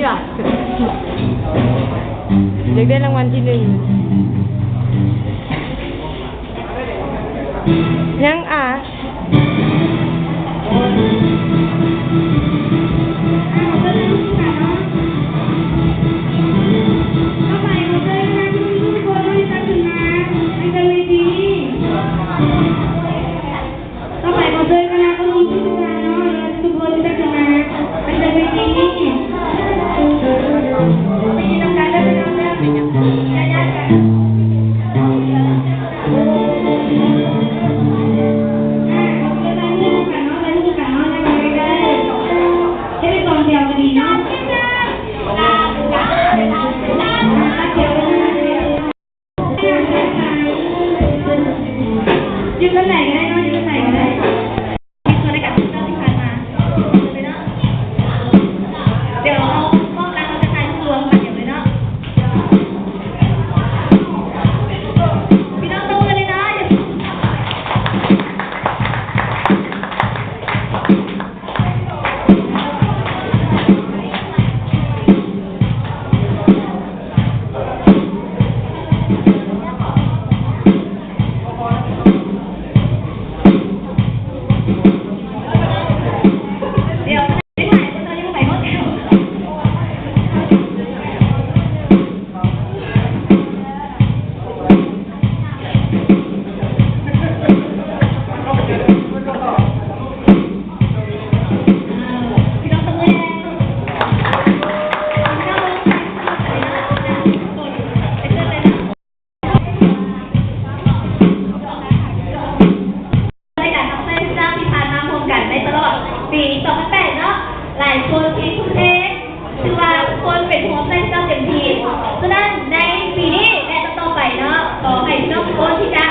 ຢາກໄດ້ລາງວັນທີໜຶ່ງ ຍັງອາ. ຕໍ່ໄປຂໍເຊີນຄະນະຄະເຄົາລົບເນາະ ທຸກຄົນຈະຂຶ້ນມາປະຈຳເວທີນີ້ ໄປກິນນຳກັນເດີພີ່ນ້ອງເດີ ຢ່າຢ້ານກັນ ອ່າ ເດີນມາຮ່ວມກັນເນາະ ເດີນຮ່ວມກັນເນາະ ເດີນມາໃກ້ໆ ເຮັດເປັນກອງແຖວກໍດີເນາະ ອ່າ ຕັດແຖວກັນມາເລີຍ. ຢູ່ທາງໃດກໍໄດ້ເນາະ ຢູ່ທາງໃດກໍໄດ້ ໃນການທີ່ເຈົ້າທີ່ຜ່ານມາເນາະ ດຽວເຮົາມອບລາງວັນທັກທາຍລວມກັນດຽວເລີຍເນາະ ພີ່ນ້ອງຕົບມືເລີຍເນາະ. ໃນການຮັບໃຊ້ພະເຈົ້າທີ່ຜ່ານມາຮ່ວມກັນໃນຕະຫຼອດປີສອງພັນແປດເນາະ ຫຼາຍຄົນທີ່ທຸ່ມເທ ຖືວ່າທຸກຄົນເປັນຜູ້ຮັບໃຊ້ພະເຈົ້າເຕັມທີ່. ສະນັ້ນໃນປີນີ້ ແລະ ຕໍ່ໆໄປເນາະ ຂໍໃຫ້ພີ່ນ້ອງທຸກຄົນທີ່ຈະ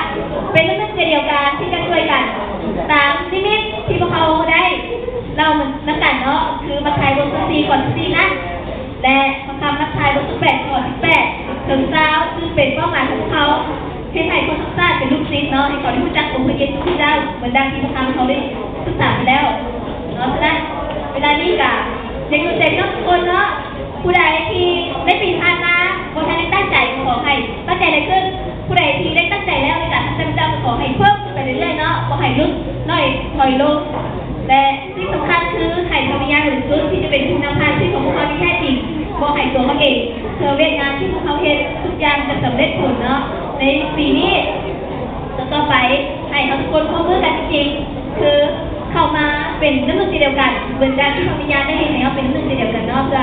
ເປັນນ້ຳໜຶ່ງໃຈດຽວກັນ ທີ່ຈະຊ່ວຍກັນຕາມນິມິດທີ່ພວກເຮົາໄດ້ເລົ່ານຳກັນເນາະ ຄືມາໄທບົດສິບສີ່ ຂໍ້ສິບສີ່ນັ້ນ ແລະ ພະຄຳມາໄທບົດສິບແປດ ຂໍ້ສິບແປດເຖິງຊາວ ຊຶ່ງເປັນເປົ້າໝາຍຂອງພວກເຮົາ ເຮັດໃຫ້ຄົນທັງຊາດເປັນລູກສິດເນາະ ໃຫ້ເຂົາໄດ້ຮູ້ຈັກອົງພະເຢຊູຄຣິສຕະເຈົ້າ ເໝືອນດັ່ງທີ່ພວກເຮົາໄດ້ສຶກສາມາແລ້ວເນາະ. ສະນັ້ນ ເວລານີ້ກະຢາກເຊີນຊວນພີ່ນ້ອງທຸກຄົນເນາະ ຜູ້ໃດທີ່ໃນປີຜ່ານມາບໍ່ທັນໄດ້ຕັ້ງໃຈ ກໍຂໍໃຫ້ຕັ້ງໃຈຫຼາຍຂຶ້ນ, ຜູ້ໃດທີ່ໄດ້ຕັ້ງໃຈແລ້ວໃນການຮັບໃຊ້ພະເຈົ້າ ກໍຂໍໃຫ້ເພີ່ມຂຶ້ນໄປເລື້ອຍໆເນາະ ບໍ່ໃຫ້ຫຼຸດໜ້ອຍຖອຍລົງ ແລະ ສິ່ງສຳຄັນຄືໃຫ້ພະວິນຍານບໍລິສຸດທີ່ຈະເປັນຜູ້ນຳພາຊີວິດຂອງພວກເຮົາທີ່ແທ້ຈິງ ບໍ່ໃຫ້ຕົວເຮົາເອງ ເພື່ອວຽກງານທີ່ພວກເຮົາເຮັດທຸກຢ່າງຈະສຳເລັດຜົນເນາະ ໃນປີນີ້. ຕໍ່ໆໄປໃຫ້ເຮົາທຸກຄົນຮ່ວມມືກັນຈິງໆ ຄືເຂົ້າມາເປັນນ້ຳໜຶ່ງໃຈດຽວກັນ ເໝືອນດັ່ງທີ່ພະວິນຍານໄດ້ເຮັດໃຫ້ເຮົາເປັນນ້ຳໜຶ່ງໃຈດຽວກັນເນາະ ເພື່ອ